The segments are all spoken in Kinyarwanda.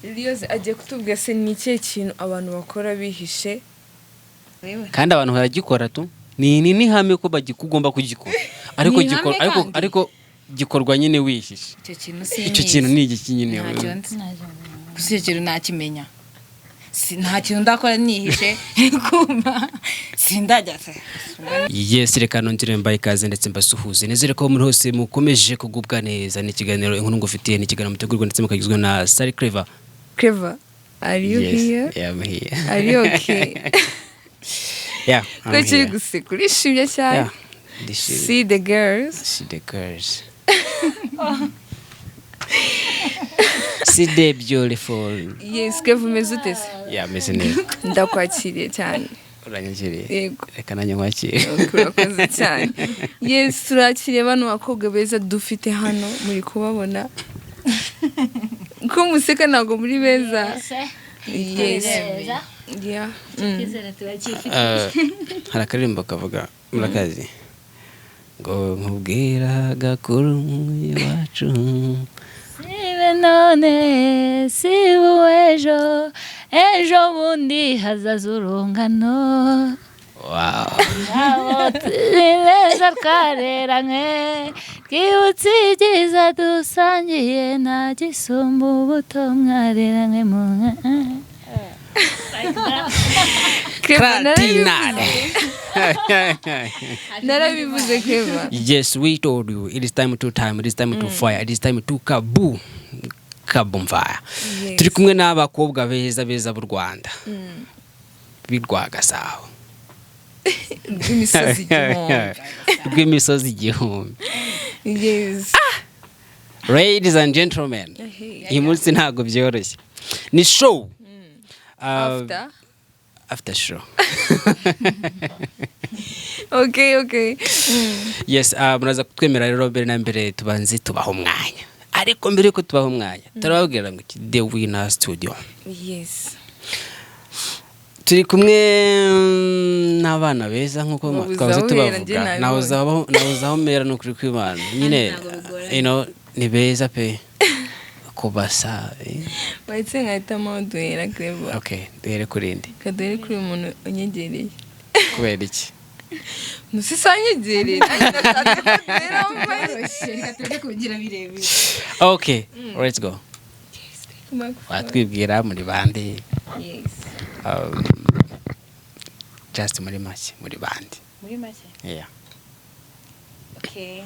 Liliose agiye kutubwira se ni ikihe kintu abantu bakora bihishe? Kandi abantu baragikora tu, ni ihame ko ugomba kugikora, ariko Ni ihame. gikora ariko Kandi? Ariko gikorwa nyine wihishe. Icyo kintu Icyo kintu ni igiki nyine? Ntacyo nzi. Gusa icyo kintu nakimenya. Nta kintu ndakora nihishe, kumva sindajya se. Yes, reka nongere mbaye ikaze ndetse mbasuhuze. Nizere ko muri hose mukomeje kugubwa neza. Ni ikiganiro Inkuru Ngufitiye, ni ikiganiro mutegurwa ndetse mukagizwe na Sari Clever. Clever, are you Yes, here? yeah, I'm here. Are you okay? Yeah, I'm Ko kiri here. guseka, urishimye cyane. Yeah, ndishimye. See the girls. See the girls, see the beautiful. Yes, Clever, umeze ute se? Yeah, meze neza. Ndakwakiriye cyane. Uranyakiriye? Yego. Reka nanjye nkwakire. Okay, urakoze cyane. Yes, turakiriye bano bakobwa beza dufite hano, muri kubabona ko museka, ntabwo muri beza? Yes, yeah. Hari akaririmbo kavuga, murakazi, ngo nkubwira gakuru iwacu. Sibe none, sibe ejo, ejo bundi hazaza urungano. Abo turi beza twareranywe, twibutse ibyiza dusangiye, nta gisumba ubuto mwareranywe mu nka. Clever, Kratinare. narabivuze Clever. Yes, we told you it is time to time, it is time to fire, it is time to kabu kaboom fire. Yes. Turi kumwe n'abakobwa beza beza b'u Rwanda, b'i Rwagasabo. Rw'imisozi igihumbi. Rw'imisozi igihumbi. Yes. Ladies and gentlemen, uyu munsi ntabwo byoroshye, ni show. After After show. Okay. Yes, muraza kutwemera rero. Mbere na mbere tubanze tubaha umwanya, ariko mbere yuko tubaha umwanya turababwira ngo iki, The Winner Studio. Yes. Turi kumwe n'abana beza nk'uko Wabuze twahoze aho uhera, njye tubavuga. nabibonye. Nabuze aho mera, ni ukuri kw'Imana nyine. Ntabwo bigoranye. Ni beza pe kubasa, eh. Wahise nkahitamo aho duhera, Clever. Okay, duhere kuri ndi. Kaduhere kuri uyu muntu unyegereye. Kubera iki? Ntusi sanyegereye, nanjye ndashaka ko duhera aho mbaye. Reka tureke kubigira birebire. Okay, let's go. Yes, take microphone. Watwibwira muri bande? Yes. Just muri make, muri bande? Muri make? Yeah. Okay,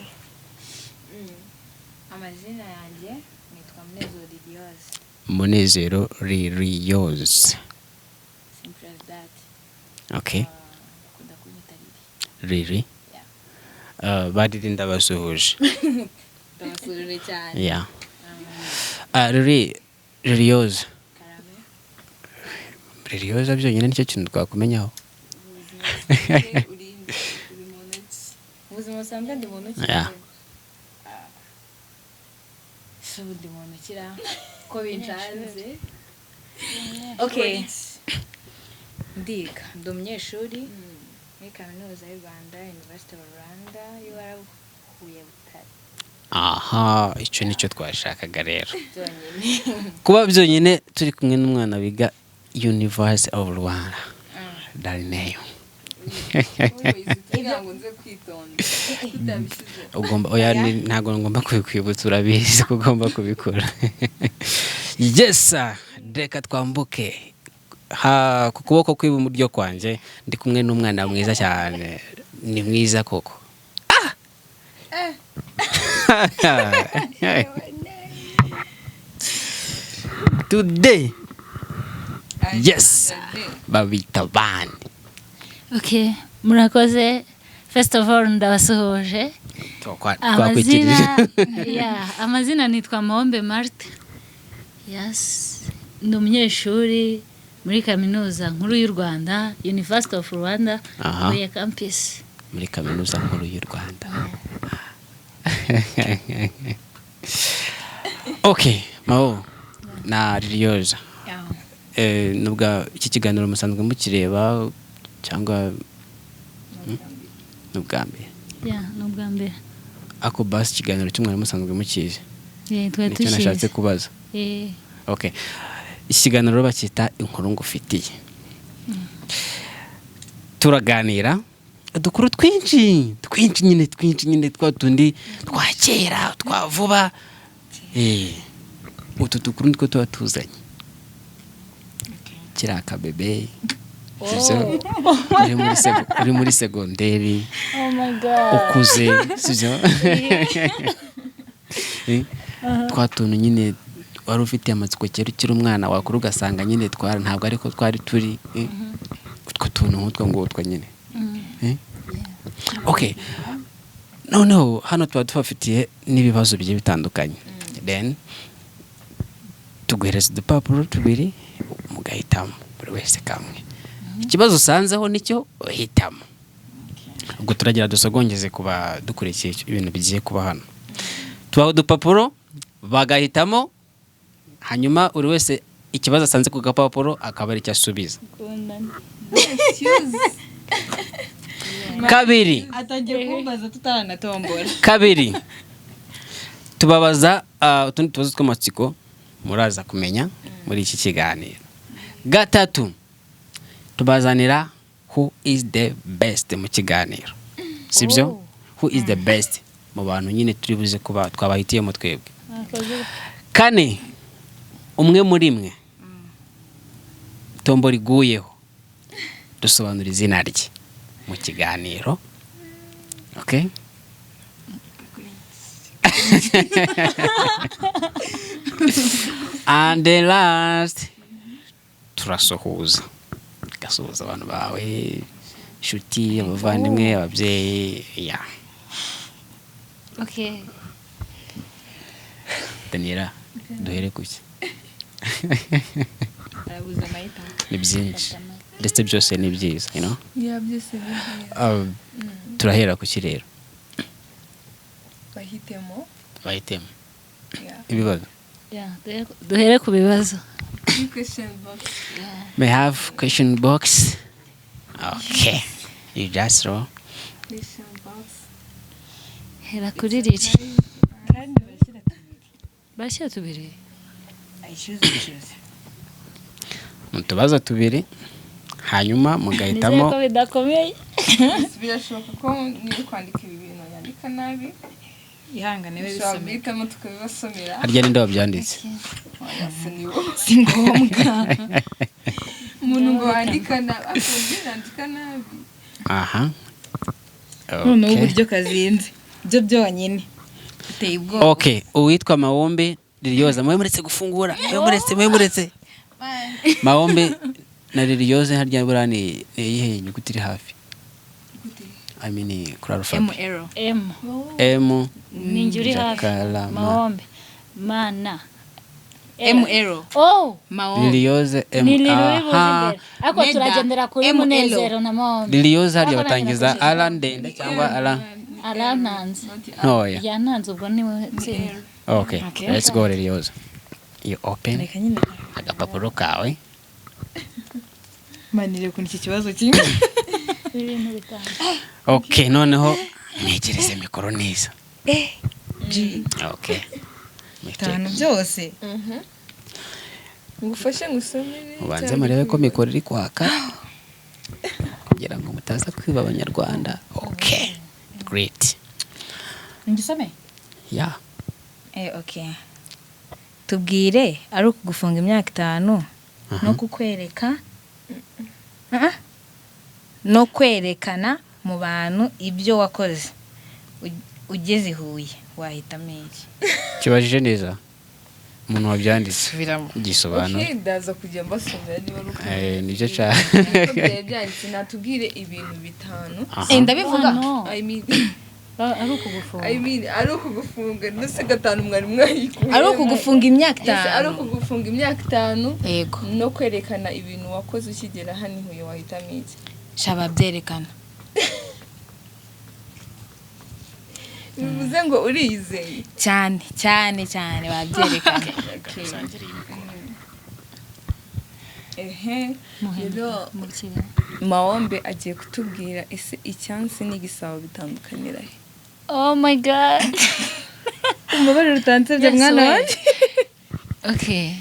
amazina yanjye nitwa Munezero Liliose. Munezero Liliose. Simple as that. Okay. Bakunda kunyita Lili. Riri. Yeah. Bariri, ndabasuhuje. Ndabasuhuje cyane. Yeah. Riri Liliose. Karame. Liliose byonyine nicyo kintu twakumenyaho? Uri uri mu ntoki. Ubuzima busanzwe ndi muntu ki? Yeah. Si ubu ndi muntu kira ko bincanze. Okay, ndiga, ndi umunyeshuri muri Kaminuza y'u Rwanda, University of Rwanda, UR Huye Butare. Aha, icyo nicyo twashakaga rero. Byonyine. Kuba byonyine turi kumwe n'umwana wiga University of Rwanda darineyo. Kugira ngo nze kwitonda utabishyize. Ugomba, oya, ntabwo ngomba kubikwibutsa, urabizi ko ugomba kubikora. Yes sir. Reka twambuke. Ha, ku kuboko kw'iburyo kwanjye ndi kumwe n'umwana mwiza cyane, ni mwiza koko. Ah! Today, yes, babita bande? Okay, murakoze. First of all, ndabasuhuje. Twakwikirije. Amazina, yeah, amazina nitwa Mahombe Marthe. Yes, ndi umunyeshuri muri Kaminuza Nkuru y'u Rwanda, University of Rwanda, Huye campus. Muri Kaminuza Nkuru y'u Rwanda. Okay, Maho na Liliose, nubwo iki kiganiro musanzwe mukireba cyangwa ni ubwa mbere? Yeah, ni ubwa mbere. Ako basi ikiganiro cy'umwari musanzwe mukizi? Eh, twari Nicyo nashatse tukizi. kubaza. Eh. Okay. Ikiganiro rero bacyita Inkuru Ngufitiye. Turaganira udukuru twinshi twinshi nyine, twinshi nyine, twa tundi twa kera, twa vuba. Utu dukuru nitwo tuba tuzanye kiriya kabebe, sibyo? Uri muri segonderi. Oh my God. Ukuze, sibyo? Twa tuntu nyine wari ufitiye amatsiko kera ukiri umwana, wakura ugasanga nyine twara ntabwo ariko twari turi, utwo tuntu nk'utwo ngutwo nyine. Okay, noneho hano tuba tubafitiye n'ibibazo bigiye bitandukanye, then tuguhereza udupapuro tubiri, mugahitamo buri wese kamwe. Ikibazo usanzeho nicyo uhitamo. Ubwo turagira dusogongeze ku badukurikiye ibintu bigiye kuba hano. Tubaha udupapuro bagahitamo, hanyuma buri wese ikibazo asanze ku gapapuro akaba ari cyo asubiza. Excuse. Kabiri. Atangiye kumbaza tutaranatombora. Kabiri, tubabaza utundi tubazo tw'amatsiko muraza kumenya muri iki kiganiro. Gatatu, tubazanira who is the best mu kiganiro, sibyo? Who is the best mu bantu nyine turi buze kuba twabahitiyemo twebwe. Kane, umwe muri mwe tombo riguyeho, dusobanura izina rye mu kiganiro. Okay, and the last, turasuhuza, gasuhuza abantu bawe, inshuti, abavandimwe, ababyeyi ya. Okay. Daniela, duhere kuki? Arabuze amahitamo. Ni byinshi, ndetse byose ni byiza. Yeah, byose ni byiza. Turahera kuki rero? Bahitemo. Bahitemo. Yeah. Ibibazo. Yeah, duhere ku bibazo. Question box. May I have question box? Okay, you just roll. Question box. Hera kuri riri. Bashyira tubiri. I choose, I choose. Mu tubazo tubiri, hanyuma Nizere mugahitamo. ko bidakomeye. Birashoboka ko niba kwandika ibi bintu yandika nabi. Ihangane we. Dushobora Bisomeka. guhitamo tukabibasomera. Harya ninde wabyanditse? Oya, si ni wowe. Si ngombwa. Umuntu ngo wandika nabi akongera yandika nabi. Aha. Noneho Okay. uburyo kazinze byo byonyine biteye ubwoba. Okay, uwitwa Mawombe Liliyoza, mwe muretse gufungura, mwe muretse, mwe muretse. Mawombe na Liliyoze, harya buriya ni iyihe nyuguti iri hafi? I mean, kuri alphabet. ML. M. M. Ninjye uri hafi. Jakarama. Mahombe. Mana. ML. Oh. Mao. Liliyoze M. Ni Lili uri buze Aha. imbere. Ariko Meda. turagendera kuri ML. Munezero na Mahombe. Liliyoze harya Ariko nanjye batangiza nakoresheje. ara ndende cyangwa ara Arantanze. ntoya? Yantanze, ubwo niwe tsinda. Okay, Okay. let's go, Liliyoze. You open Reka nyine. agapapuro kawe. Manire ukuntu iki kibazo kimwe. Ibintu bitanu. Okay, noneho mwegereze mikoro neza. G. Okay. Bitanu byose. Ngufashe ngusomere? Mubanze Cyangwa murebe ko mikoro iri kwaka kugira ngo mutaza kwiba Abanyarwanda. Okay, great. Ngisome? Yeah. Okay. Tubwire, ari ukugufunga imyaka 5 no kukwereka, ah, no kwerekana mu bantu ibyo wakoze ugeze i Huye, wahitamo iki? Kibajije neza umuntu wabyanditse. Subiramo. Gisobanura. Okay, ndaza kujya mbasomera niba ari uko. Nibyo cyane. Uko byari byanditse, natubwire ibintu bitanu. Aha. Ndabivuga. No. I mean, Ari ukugufunga. I mean, ari ukugufunga ndetse gatanu mwari mwayikuye. Ari ukugufunga imyaka Yes, ari 5. ukugufunga imyaka 5 Yego. no kwerekana ibintu wakoze ukigera hano i Huye, wahitamo iki? Shaba byerekana. Bivuze ngo uriyizeye? Cyane cyane cyane, babyerekana. Okay. Ehe, rero Mukira. Mawombe agiye kutubwira, ese icyansi n'igisabo bitandukanira he? Oh my God. Umubare utansebye Yes, mwana we. wanjye. Okay.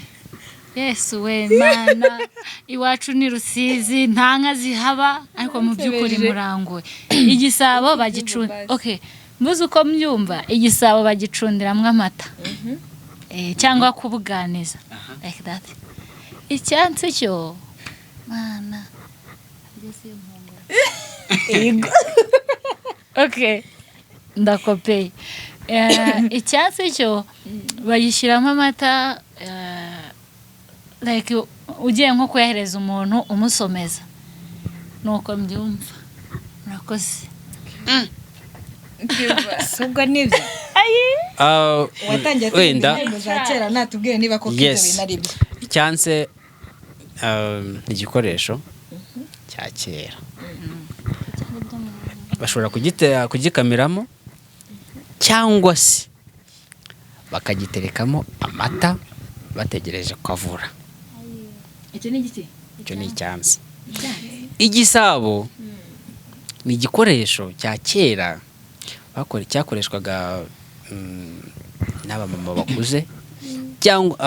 Yesu we Mana, iwacu ni Rusizi, nta nka zihaba, ariko mu by'ukuri murangoye. Igisabo bagicunda, okay, mbuze uko mbyumva, igisabo bagicundiramo amata cyangwa kubuganiza, like that. Icyansi cyo, Mana, ageze impunguro. Okay, ndakopeye. Icyansi cyo bagishyiramo amata, like ugiye nko kuyahereza umuntu umusomeza, nuko mbyumva. Murakoze. Si ubwo nibyo? Ah, watangiye wenda indirimbo za kera, natubwire niba koko ibyo Yes. bintu ari byo. Icyanse ni igikoresho cya kera, bashobora kugikamiramo cyangwa se bakagiterekamo amata bategereje ko avura. Icyo ni igiki? Icyo ni icyansi. Igisabo ni igikoresho cya kera cyakoreshwaga n'abamama bakuze cyangwa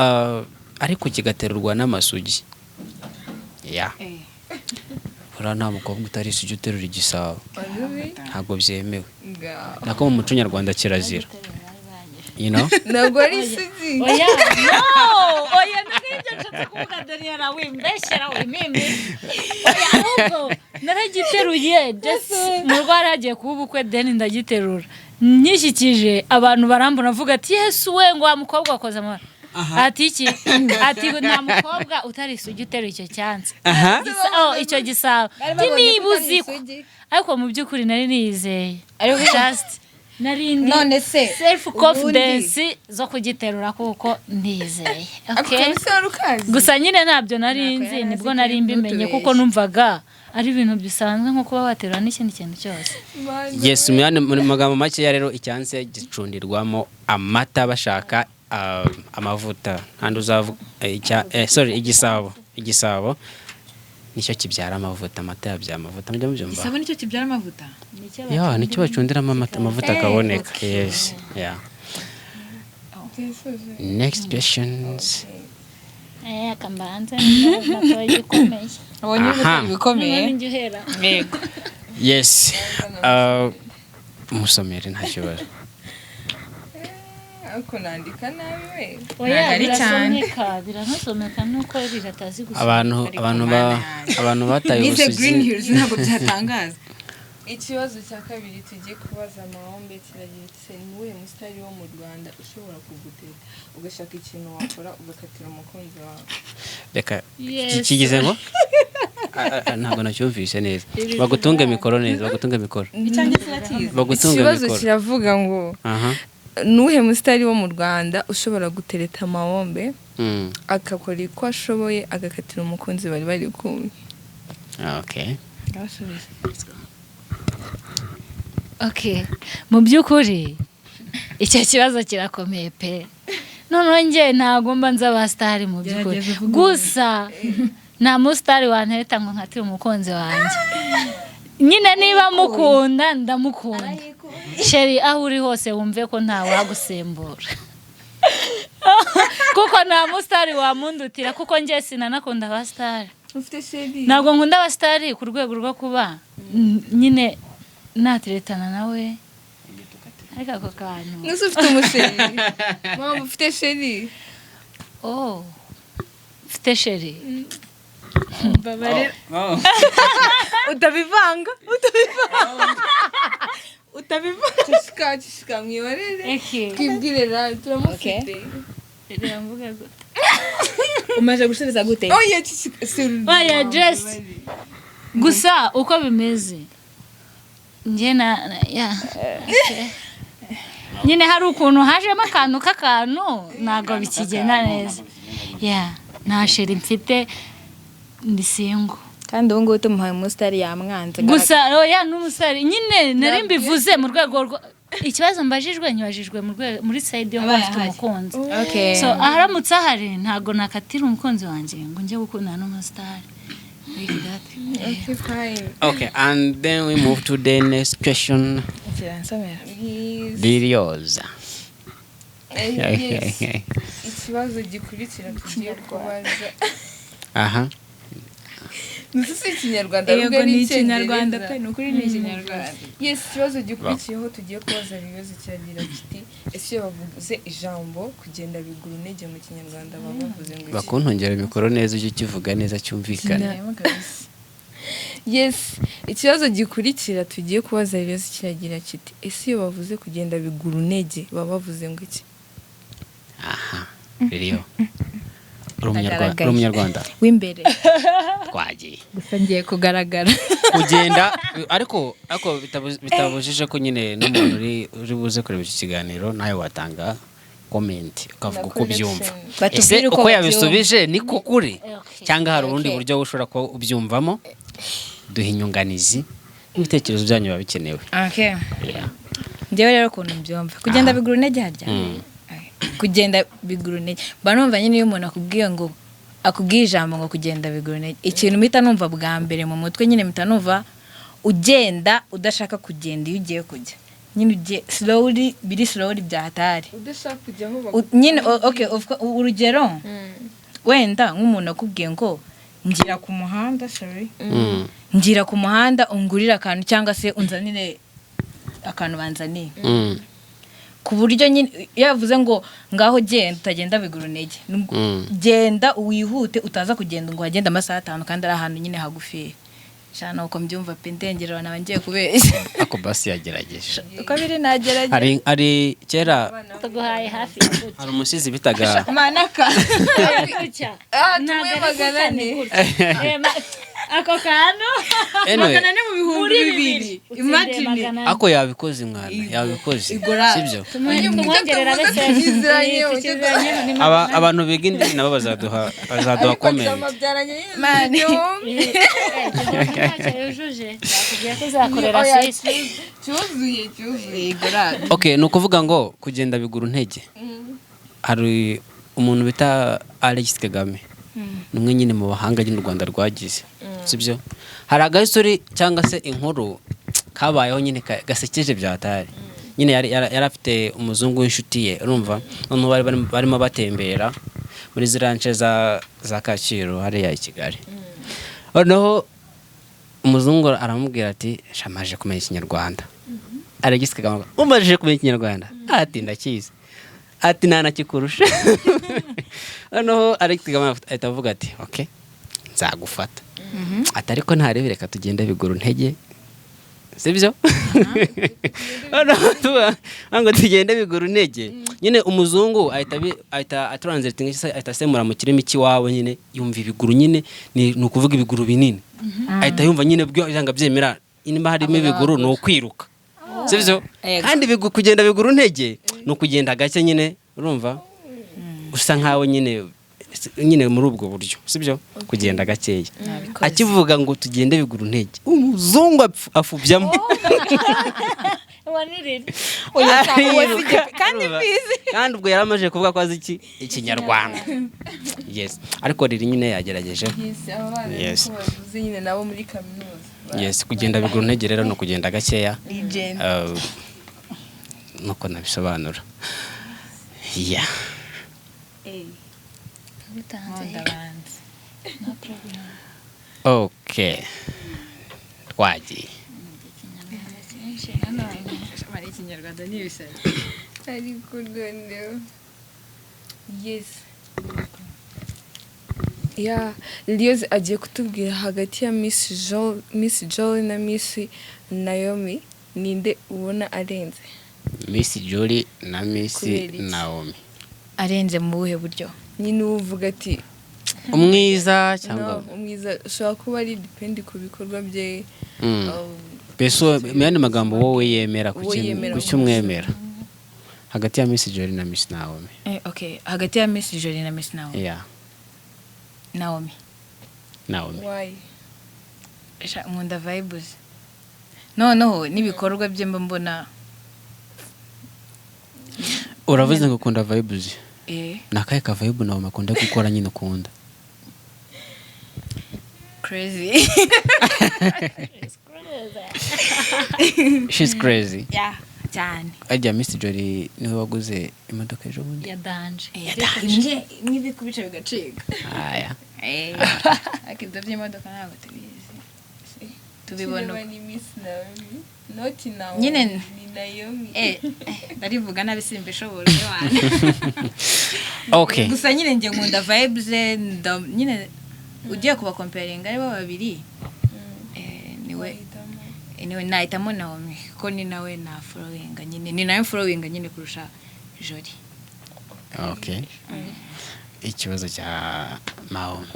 ariko kigaterurwa n'amasugi. Ya, buriya nta mukobwa utari isugi uterura igisabo, ntabwo byemewe. Nako mu muco nyarwanda kirazira. Ntabwo ari isugi. Oya, no, oya, ntabwo ibyo nshatse kuvuga. Daniela, wimbeshyera, wimimbi. Oya, ahubwo naragiteruye just mu rugo hari hagiye kuba ubukwe, then ndagiterura nyishyikije abantu barambona, avuga ati: "Yesu we," ngo: "Wa mukobwa wakoze amabara." Ati iki? Ati: "Nta mukobwa utari isugi uteruye icyo cyansi." Oh, icyo gisabo. Bari Ati babonye niba ko utari uzi ko isugi. Ariko mu by'ukuri nari niyizeye, just nari ndi None se self confidence zo kugiterura kuko ndizeye. Ako Okay? kabisa wari ukazi? Gusa nyine ntabyo nari Ntako nzi, yari azi nibwo ko nari mbimenye ntutubeshye. Kuko numvaga ari ibintu bisanzwe nko kuba waterura n'ikindi kintu cyose. Yes, mu magambo makeya rero, icyansi gicundirwamo amata bashaka amavuta. Kandi uzavuga sorry, igisabo nicyo kibyara amavuta. Amata yabyara amavuta, mujya mubyumva? Igisabo nicyo kibyara amavuta? Ya, nicyo bacundiramo amata, amavuta akaboneka. Yes, yeah. Next questions. Akambanze natoye igikomeye. Ubonye Aha. ibikomeye. None njye uhera. Yego. Yes, musomere, nta kibazo. Ariko nandika nabi we. Oya. Ntabwo ari cyane. Birasomeka, biranasomeka, nuko riratazi gusoma. Abantu Ariko abantu ba Mana yanjye. Abantu bataye Nize ubusugi. Green Hills, ntabwo byatangaza. Ikibazo cya kabiri tugiye kubaza Mahombe kiragira kiti: "Ni uwuhe musitari wo mu Rwanda ushobora kuguteta ugashaka ikintu wakora ugakatira umukunzi wawe?" Reka. Yes. Kigize ngo ntabwo nacyumvise neza. Bagutunge mikoro neza, bagutunge mikoro. Icyanjye sinakizi. Bagutunge Ikibazo mikoro. kiravuga ngo: Aha. "Ni uwuhe musitari wo mu Rwanda ushobora gutereta Mahombe agakora uko ashoboye agakatira umukunzi bari bari kumwe?" Okay. Ndabasubiza. Okay, mu by'ukuri icyo kibazo kirakomeye pe. Noneho njye ntabwo mba nzi abasitari mu by'ukuri. Gerageza uvuge. Gusa nta musitari wantereta ngo nkatire umukunzi wanjye. Nyine niba mukunda, ndamukunda. Chéri, aho uri hose wumve ko ntawagusimbura, kuko nta musitari wamundutira, kuko njye sinanakunda abasitari. Ufite chéri? Ntabwo nkunda abasitari ku rwego rwo kuba nyine nateretana nawe, ariko ako kantu. Nuse ufite umuchéri? Mama, ufite chéri? Oh, mfite chéri? Mbabarira. Utabivanga, utabivanga, utabivanga. Cishika, cishika, mwibarere. Eke. Twibwire ra turamufite. Reka mvuge gute? Umaze gusubiza gute? Oya, cishika si. Oya, just gusa uko bimeze, njye ya, okay. Nyine hari ukuntu hajemo akantu k'akantu, ntabwo bikigenda neza. Ya, nta chéri mfite, ndi single. Kandi ubu ngubu tumuhaye umusitari yamwanze. Gusa oya, n'umusore nyine nari mbivuze mu rwego rwo ikibazo mbajijwe, nyibajijwe mu rwego muri side yo kuba Abaye mfite ahari. umukunzi. Okay. So aharamutse ahari, ntabwo nakatira umukunzi wanjye ngo njye gukundana n'umusitari like that. Okay, fine. Okay, and then we move to the next question. Kiransomera. Yes. Lilioza. Yes. Ikibazo gikurikira tugiye kubaza. Aha. Nzi si Ikinyarwanda, Yego, ahubwo ni ni Ikinyarwanda Icyongereza. pe, ni ukuri ni Ikinyarwanda. Yes, ikibazo gikurikiyeho tugiye kubaza ibibazo kiragira kiti: ese iyo bavuze ijambo "kugenda biguru ntege" mu Kinyarwanda baba bavuze ngo iki? Bakuntongera mikoro neza, ujye ukivuga neza cyumvikane. Yes, ikibazo gikurikira tugiye kubaza ibibazo kiragira kiti: ese iyo bavuze "kugenda biguru ntege" baba bavuze ngo iki? Aha rero uri Umunyarwanda, uri Umunyarwanda. W'imbere. Twagiye. Gusa ngiye kugaragara. Kugenda ariko bitabujije ko nyine n'umuntu uri buze kureba iki kiganiro nawe watanga comment, ukavuga Na uko ubyumva. correction. Batubwire Ese uko uko babyumva. yabisubije niko kuri, cyangwa hari ubundi buryo ushobora kuba ubyumvamo? Duha inyunganizi n'ibitekerezo byanyu biba bikenewe. Okay. Yeah. Njyewe rero ukuntu mbyumva, kugenda biguru intege harya. Kugenda biguru intege, mba numva nyine iyo umuntu akubwiye ngo, akubwiye ijambo ngo "kugenda biguru intege", ikintu mpita numva bwa mbere mu mutwe nyine, mpita numva ugenda udashaka kugenda, iyo ugiye kujya nyine ugiye slowly, biri slowly bya hatari. Udashaka kujya aho. Nyine okay, urugero wenda nk'umuntu akubwiye ngo "ngira ku muhanda", sorry, "ngira ku muhanda ungurire akantu" cyangwa se "unzanire akantu banzaniye", ku buryo nyine iyo yavuze ngo "ngaho genda", utagenda biguru intege. Genda wihute, utaza kugenda ngo uhagende amasaha 5 kandi ari ahantu nyine hagufiya. Shana uko mbyumva pe, ndengera naba ngiye kubeshya. Ako basi yagerageje. Uko biri nagerageza. Hari kera Tuguhaye hafi ya gutya. hari umusizi bitaga Manaka. Gutya. Ah, Ntabwo tumuhe ari magana gutya, ni ane. gutya. Ako kantu. Anyway, 400 mu bihumbi Muri bibiri. bibiri. Utsindiye Imagine. 400. Ako yabikoze, mwana, yabikoze. Igora. Sibyo? Tumwongerera Tuvuze bese. tukiziranye, Tukiziranye, ni Abantu biga indimi nabo bazaduha comment. Mani. Ntacyo yujuje, bakubwiye ko uzakorera Oya, sisi. Cyuzuye, cyuzuye. Okay, ni ukuvuga ngo kugenda biguru ntege, hari umuntu bita Alex Kagame, ni umwe nyine mu bahanga nyine u Rwanda rwagize, sibyo? Hari agahistory cyangwa se inkuru kabayeho nyine gasekeje byatari nyine. Yari afite umuzungu w'inshuti ye, urumva? Noneho bari barimo batembera muri ziriya nce za Kacyiru hariya i Kigali. Noneho umuzungu aramubwira ati: "Shamaje kumenya Ikinyarwanda." Alex Kagame: "Umajije kumenya Ikinyarwanda?" Ati: "Ndakizi." Ati: "Ntanakikurusha." Noneho Alex Kagame ahita avuga ati: "Ok, nzagufata." Ati: "Ariko ntarebe, reka tugende biguru ntege, sibyo?" Noneho ngo tugende biguru ntege nyine, umuzungu ahita atranslating, ahita asemura mu kirimi cy'iwabo nyine. Yumva ibiguru nyine ni ukuvuga ibiguru binini, ahita yumva nyine byo yanga byemera niba harimo ibiguru ni ukwiruka, sibyo? Yego. Kandi kugenda biguru ntege ni ukugenda gake nyine, urumva usa nkawe nyine nyine muri ubwo buryo, sibyo? Kugenda gakeya. Akivuga ngo "tugende biguru ntege", umuzungu afubyamo. Wanirira. Ariruka, Kandi urumva? mbizi. Kandi ubwo yari amaze kuvuga ko azi iki Ikinyarwanda. Yes, ariko riri nyine yagerageje. Yes, aba bana Yes. niko bavuze nyine nabo muri kaminuza. Yes, kugenda biguru ntege rero ni ukugenda gakeya. Legend. Nuko nabisobanura, yeah. Ndabanza. Okay, twagiye. Mara Ikinyarwanda ni ibisazi. Ariko noneho, yes, ya Lioze agiye kutubwira hagati ya Miss Jolly na Miss Naomi, ninde ubona arenze? Miss Jolly na Miss Kubera iki? Naomi. Arenze mu buhe buryo? Nyine uvuga ati Umwiza cyangwa no, umwiza ushobora kuba ari depend ku bikorwa bye. Mbese mu yandi magambo, wowe yemera Uwo yemera. Kuki umwemera hagati ya Miss Jolly na Miss Naomi? Okay, hagati ya Miss Jolly na Miss Naomi. Yeah. Naomi. Naomi. Why? Sha, nkunda vibes, noneho n'ibikorwa bye mba mbona. Uravuze ngo ukunda vibes. Eh. Ni akahe ka vibe Naomi akunda gukora nyine ukunda? Crazy. She's crazy. Yeah. Cyane. Ajya Miss Jolly niwe waguze imodoka ejo bundi. Ya danger. Nk'ibi kubica bigacika. Aya. Ariko ibyo by'imodoka ntabwo tubizi, tubibona Kireba ni Miss Naomi, not Naomi. Ni Naomi. Ndarivuga nabi, simbishobora wana. Gusa nyine njye nkunda vibes ze, nyine ugiye kubacomparinga ari bo babiri, niwe nahitamo, Naomi, kuko ni nawe na followinga nyine, ni nawe followinga nyine kurusha Jolly. Okay, ikibazo cya Naomi.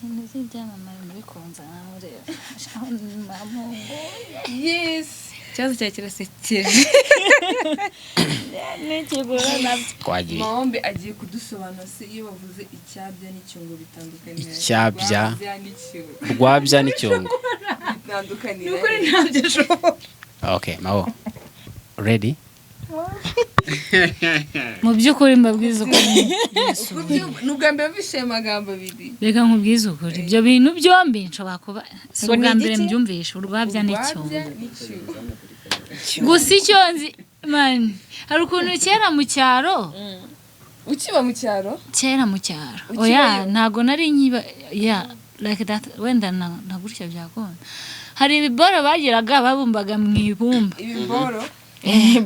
Ibintu by'ibyamamare muri kunzana mureba. Yes. Ikibazo cyawe kirasekeje. N'ikigura nabyo. Twagiye. Mahombe agiye kudusobanura se iyo bavuze icyabya n'icyungo bitandukanira? Icyabya. Urwabya n'icyungo. Rwabya n'icyungo. Bitandukanira. Ukuri ntabyo ashobora. Okay, Mao, ready? Mu by'ukuri mbabwiza ukuri. Ni ubwa mbere mvishe ayo magambo abiri. Reka nkubwize ukuri, ibyo bintu byombi nshobora kuba si Ngo ni ubwa mbere igiki? mbyumvishe, urwabya n'icyungo. Urwabya n'icyungo. Gusa icyo nzi, man, hari ukuntu kera mu cyaro Ukiba mu cyaro? Kera mu cyaro. Ukibayo? Oya, ntago nari nkiba ya like that, wenda na gutya byakunda. Hari ibiboro bagiraga babumbaga mu ibumba. Ibiboro.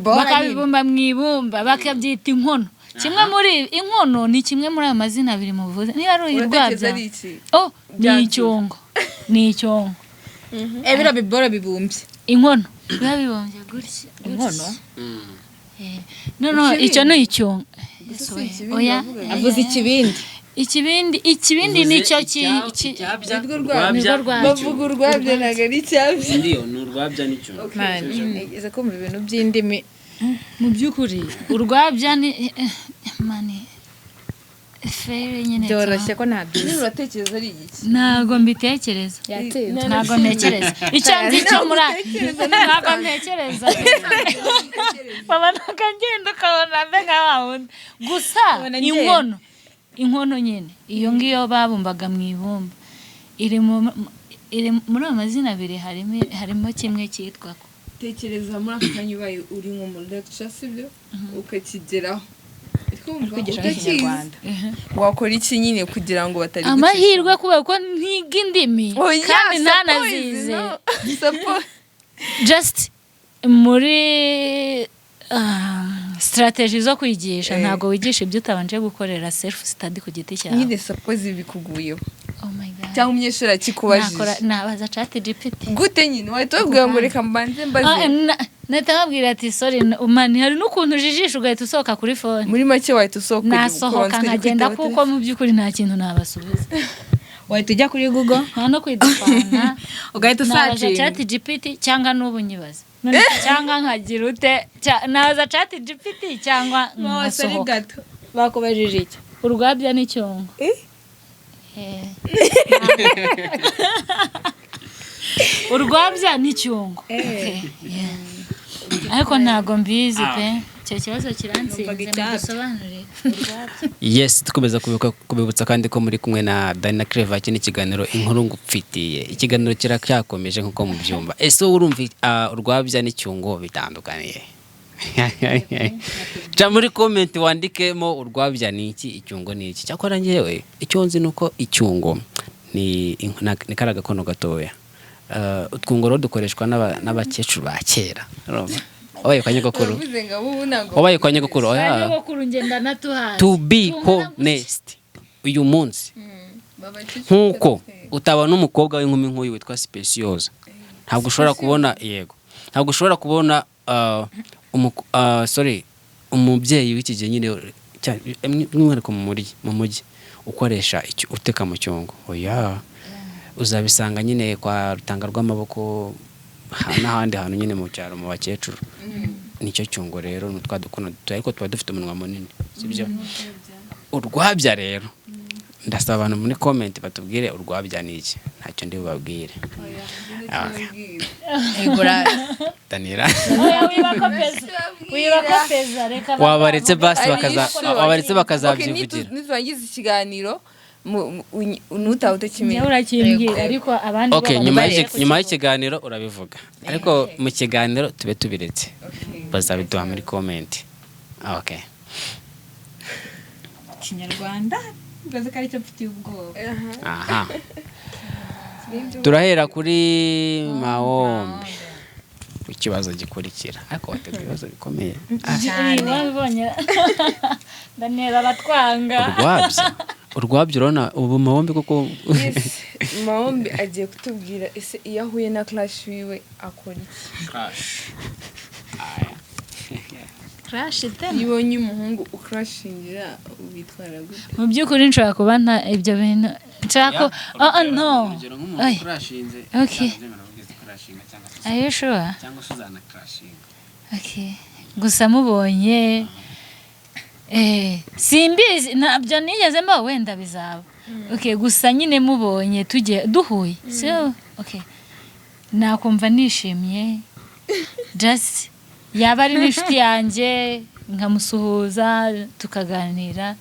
Bakabibumba mu ibumba, bakabyita inkono. Kimwe muri inkono ni kimwe muri ayo mazina abiri muvuze, niba ari Uratekereza urwabya. ari iki? Oh, ni Byanzuye. icyungo, ni icyungo. Biriya biboro bibumbye. Inkono biba bibumbye gutya gutya. Inkono? No, icyo ni icyungo. Gusa si ikibindi Oya. wavugaga? Avuze ikibindi. Ikibindi, ikibindi nicyo Nirwo rwabya. Nirwo rwabya. Bavuga urwabya, ntabwo ari icyabya. Ndiyo, ni urwabya n'icyungo. Man, nigeze kumva ibintu by'indimi. Mu by'ukuri urwabya ni mani fere nyine. Byoroshye ko ntabyo. Nyine uratekereza ari igiki? Ntabwo mbitekereza. Yatsinzwe. Ntabwo ntekereza. Icyo nzi cyo muri ntabwo ntekereza, babona ngenda ukabona mbe nka wa wundi gusa. Ubona ngenda. Inkono nyine iyo ngiyo babumbaga mu ibumba iri muri ayo mazina abiri, harimo kimwe cyitwa ko. Tekereza muri aka kanya ubaye uri nko mu lecture, sibyo, ukakigeraho. Uri kumva Kwigisha utakizi. nk'ikinyarwanda. Wakora iki nyine kugira ngo batari Amahirwe kubera ko ntiga indimi kandi ntanazize. Just muri strategy zo kwigisha, ntabwo wigisha ibyo utabanje gukorera self study ku giti cyawe. Nyine suppose bikuguyeho Oh my God. cyangwa umunyeshuri akikubajije. Nabaza Chat GPT. Gute nyine? Wahita ubabwira ngo reka mbanze mbaze? Nahita babwira ati sorry man, hari n'ukuntu ujijisha ugahita usohoka kuri phone. Muri make wahita usohoka ukajya Nasohoka ukabanza ukajya nkagenda kwitaba kuko mu by'ukuri nta kintu nabasubiza. Wahita ujya kuri Google. Nta no kwidefenda. Ugahita Nabaza usearchinga. Chat GPT cyangwa n'ubu nyibaza. None cyangwa nkagira ute? Nabaza Chat GPT cyangwa nkasohoka. Gato bakubajije iki? Urwabya n'icyungo. Eh? Eh. Urwabya n'icyungo. Okay, yeah. Ariko ntabwo mbizi pe, icyo kibazo kiransinze. Numvaga icyabya. Mudusobanurire urwabya. Yes, dukomeza kubibutsa kandi ko muri kumwe na Dani na Cleva. Iki ni ikiganiro Inkuru Ngufitiye. Ikiganiro kiracyakomeje nk'uko mubyumva. Ese wowe urumva urwabya n'icyungo bitandukaniye? Ca muri comment wandikemo urwabya ni iki, icyungo ni iki. Cyakora njyewe icyo nzi ni uko icyungo ni kariya gakono gatoya. Utwungo rero dukoreshwa n'abakecuru ba kera. Urumva? Wabaye kwa nyogokuru? Uravuze ngo ubu ntabwo. Wabaye kwa nyogokuru? Oya. Nyogokuru ngenda natuhazi. To be honest, uyu munsi nk'uko utabona umukobwa w'inkumi nk'uyu witwa Specioza, ntabwo ushobora kubona, yego, ntabwo ushobora kubona sorry, umubyeyi w'iki gihe nyine by'umwihariko mu mujyi ukoresha uteka mu cyungo. Oya, uzabisanga nyine kwa rutanga rw'amaboko n'ahandi hantu nyine mu cyaro mu bakecuru. Nicyo cyungo rero ni twa dukono duto ariko tuba dufite umunwa munini, sibyo? Urwabya rero, ndasaba abantu muri comment batubwire urwabya ni iki. Ntacyo ndi bubabwire. Igura. Danira. Oya, wibakopeza, wibakopeza, reka. Wabaretse basi Ari bakaza ishuri. wabaretse Okay, bakazabyivugira. niturangiza ikiganiro. Nutaha utakimenya. Njyewe urakimbwira, ariko abandi bo Okay, nyuma bareke nyuma kukivuga. y'ikiganiro urabivuga, ariko mu kiganiro tube tubiretse, bazabiduha muri comment. Okay. Kinyarwanda mbaze ko aricyo mfitiye ubwoba. Aha turahera kuri Mahombe ku kibazo gikurikira, ariko wateguye ibibazo bikomeye. Eh, wabibonye Daniel aratwanga. Urwabya, urwabya, urabona ubu Mahombe koko. Yes, Mahombe agiye kutubwira ese iyo ahuye na crush wiwe akora iki? Crush tena? Iyo ubonye umuhungu ucrushingira witwara gute? Mu by'ukuri nshobora kuba nta ibyo bintu nshaka ko, oh no. Urugero nk'umuntu Ay. ucrushinze. Okay. Are you sure? Cyangwa se uzanacrushinga. Okay. Gusa mubonye, simbizi, ntabyo nigeze mba, wenda bizaba. Okay, gusa nyine mubonye tugiye duhuye, so okay, nakumva nishimye, just yaba ari n'inshuti yanjye nkamusuhuza, tukaganira,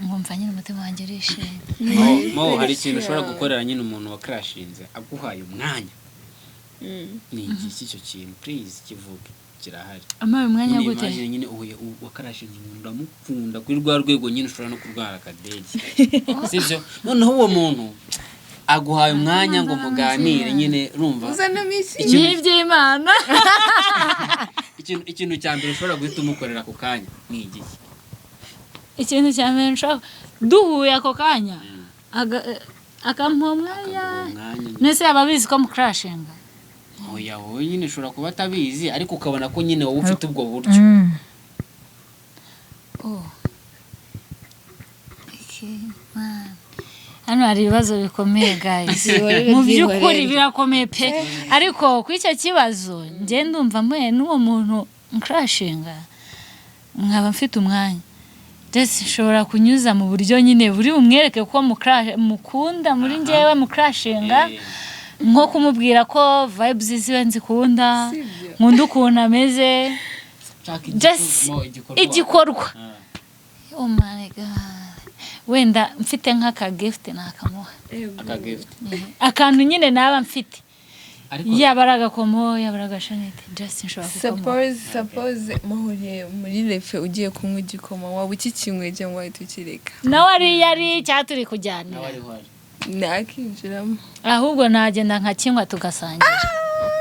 nkumva nyine umutima wanjye urishimye. Mo hari ikintu ushobora gukorera nyine umuntu wacrushinze aguhaye umwanya, ni iki icyo kintu? Please kivuge, kirahari. Ampaye umwanya Nyine gute? Imagine nyine uhuye wacrushinze umuntu, uramukunda kuri rwa rwego nyine ushobora no kurwara akadege, sibyo? Noneho uwo muntu aguhaye umwanya ngo muganire nyine, urumva Uzanamo iki? Ni iby'Imana. Ikintu cya mbere ushobora guhita umukorera ako kanya ni igiki? Ikintu cya mbere nshaka duhuye ako kanya, akampa umwanya. Akaguha umwanya nyine. Nese yaba abizi ko mucrushinga? Oya, wowe nyine ushobora kuba atabizi, ariko ukabona ko nyine wowe ufite ubwo buryo. Oh. Okay, man. Hano hari ibibazo bikomeye, guys. Byihorere, Mu by'ukuri byihorere. birakomeye pe, ariko kuri icyo kibazo njye ndumva mpuye n'uwo muntu ncrushinga, nkaba mfite umwanya, ndetse nshobora kunyuza mu buryo nyine buri bumwereke ko mukunda muri njyewe mucrushinga, nko kumubwira ko vibes ziwe nzikunda, nkunda ukuntu ameze. Shaka Just igikorwa. Igikorwa. Ah. Oh my God, wenda mfite nk'aka gift nakamuha. Aka gift. Akantu nyine naba mfite, ariko yaba ari agakomo, yaba ari agashanete, just nshobora kukamuha. Suppose muhuriye muri refe, ugiye kunywa igikoma, waba ukikinyweye cyangwa wahita ukireka? Nawe ariyo ari cyangwa turi kujyanira? Nawe ariho ari. Nakinjiramo. Ahubwo nagenda nkakinywa tugasangira.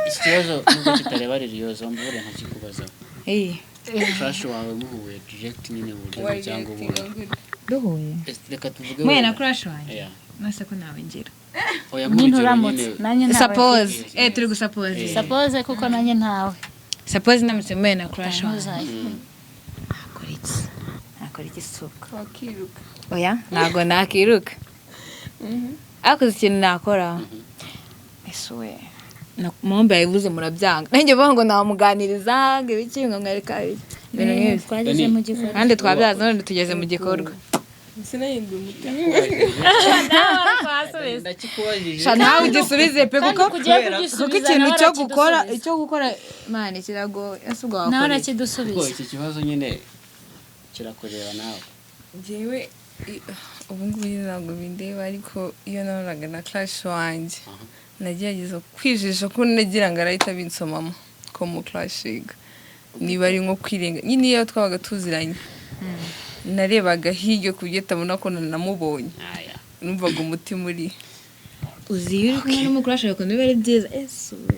Iki kibazo nubwo kitareba ririyozo, mbure nkakikubazaho. Eh, Crush wawe muhuye direct nyine mu buryo bumwe cyangwa ubundi. Duhuye. Reka tuvuge Mwe na wenda. crush wanjye. Yeah. Nase ko nawe ngira. Oya, Nyine nk'urugero uramutse nyine. nanjye ntawe. Suppose. Turi gusuppose. Suppose, kuko nanjye ntawe. Suppose ndamutse mwe na crush wanjye. Ntuzaye. Nakora iki? Nakora iki suka? Wakiruka. Oya, ntago nakiruka. Ariko uzi ikintu nakora? Ese we. Mombe yabivuze murabyanga. Nanjye bavuga ngo namuganiriza ngo ibiki, ngo mwereka ibiki. Ibintu nk'ibyo. Twageze mu gikorwa. Kandi twabyaza, none tugeze mu gikorwa. Sinahinda umutima. Ndakikubajije. Sha, nawe ugisubize pe, kuko kugiye kuko kugisubiza ikintu nawe cyo gukora arakidusubiza. icyo gukora, man, kiragoye. Ese ubwo Nawe wakora iki? arakidusubiza. Kuko iki kibazo nyine kirakureba nawe. Njyewe ubu ngubu nyine ntabwo bindeba, ariko iyo nahoraga na crush wanjye nagerageza kwijijisha ko nagira ngo arahita abinsomamo ko mu crushinga, niba ari nko kwirenga nyine, iyo twabaga tuziranye narebaga hirya ku buryo atabona ko namubonye. Aya. Numvaga umutima uri Uzi iyo uri kumwe n'umucrush wawe ukuntu biba ari byiza, ese we.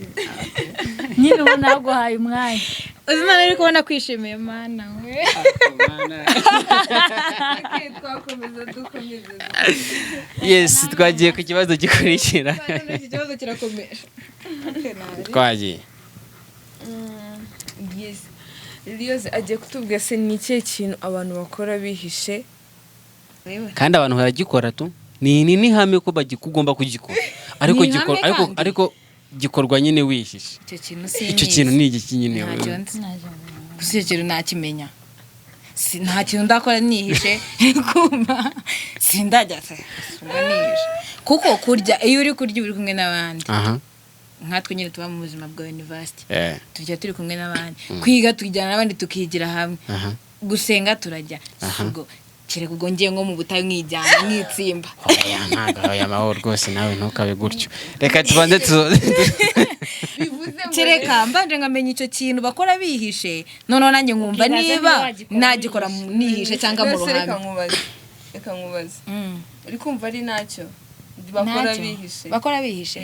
Nyine ubu naguhaye umwanya. Uzi none uri kubona kwishimiye, mana we. Twakomeza dukomeza. Yes, twagiye ku kibazo gikurikira. Iki kibazo kirakomeje. Twagiye. Yes, Liliose agiye kutubwira se ni ikihe kintu abantu bakora bihishe? Kandi abantu baragikora tu, ni ihame ko ugomba kugikora, ariko Ni ihame. gikora ariko Kandi? ariko gikorwa nyine wihishe. Icyo kintu Icyo kintu ni igiki nyine? Ntacyo nzi. Gusa icyo kintu nakimenya. Nta kintu ndakora nihishe, kumva sindajya se ubwo nihishe, kuko kurya, iyo uri kurya uba uri kumwe n'abandi. Nkatwe nyine tuba mu buzima bwa university, tujya turi kumwe n'abandi, kwiga tujyana n'abandi, tukigira hamwe, gusenga turajya. Ubwo Kereka ubwo ngiye nko mu butayu nkijyana nkitsimba. Oya, ntabwo, oya, mahoro rwose, nawe ntukabe gutyo, reka tubanze tu Bivuze ngo Kereka mbanje nkamenya icyo kintu bakora bihishe, noneho nanjye nkumva Ukibaza niba niba wagikora nagikora nihishe cyangwa mu Mbese reka ruhame. nkubaze, reka nkubaze, uri kumva ari ntacyo bakora Ntacyo. bihishe? Bakora bihishe?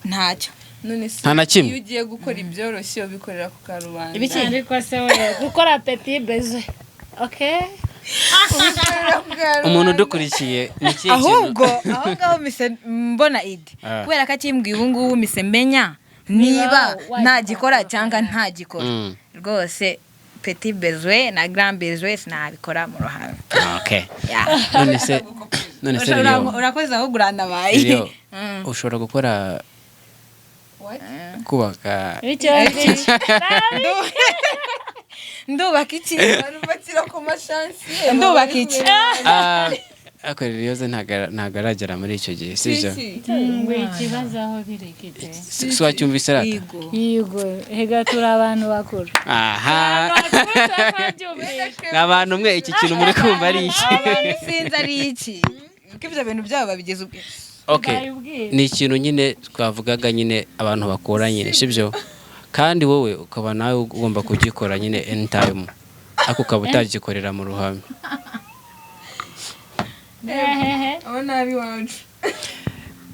Ntacyo. None se Nta na kimwe. iyo ugiye gukora ibyoroshye ubikorera ku karubanda? Ibiki? Ariko se we, gukora petit baiser, okay? Ubikorera ku karubanda. Umuntu udukurikiye, ni ikihe kintu? Ahubwo aho ngaho mise mbona idée, kubera ko akimbwiye ubu ngubu mise menya niba wagikora nagikora cyangwa ntagikora. Rwose petit baiser na grand baiser sinabikora mu ruhame. Okay. Yeah. None se Ushobora- Leo, Urakoze, ahubwo uranabaye. Leo, ushobora gukora What? kubaka? Icyo Ndubaka iki? Abantu bakira ku mashansi. Ndubaka iki? Ah, ariko Leo ze ntabwo aragera muri icyo gihe, sibyo? Ngo ikibazo aho birekete. Si wacyumvise rata? Yego, hega turi abantu bakuru. Aha. Twabyumvise. Ni abantu mwe, iki kintu muri kumva ari iki? Abantu sinzi ari iki, kuko ibyo bintu byabo babigize ubwe. Okay. Bayibwira. Ni ikintu nyine twavugaga nyine abantu bakora nyine, sibyo? Kandi wowe ukaba nawe ugomba kugikora nyine anytime, ariko ukaba utagikorera mu ruhame. Hehehe. Abo ni ab'iwacu.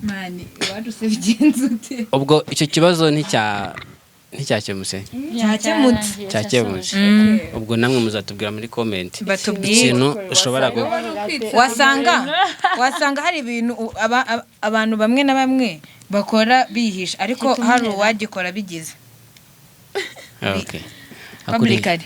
Mani, iwacu se bigenze ute? Ubwo icyo kibazo nticyakemutse? Cyakemutse. Cyakemutse. Ubwo namwe muzatubwira muri comment Batubwire. ikintu ushobora Wasanga hari ibintu abantu bamwe na bamwe bakora bihisha, ariko hari uwagikora bigize Okay. publicly.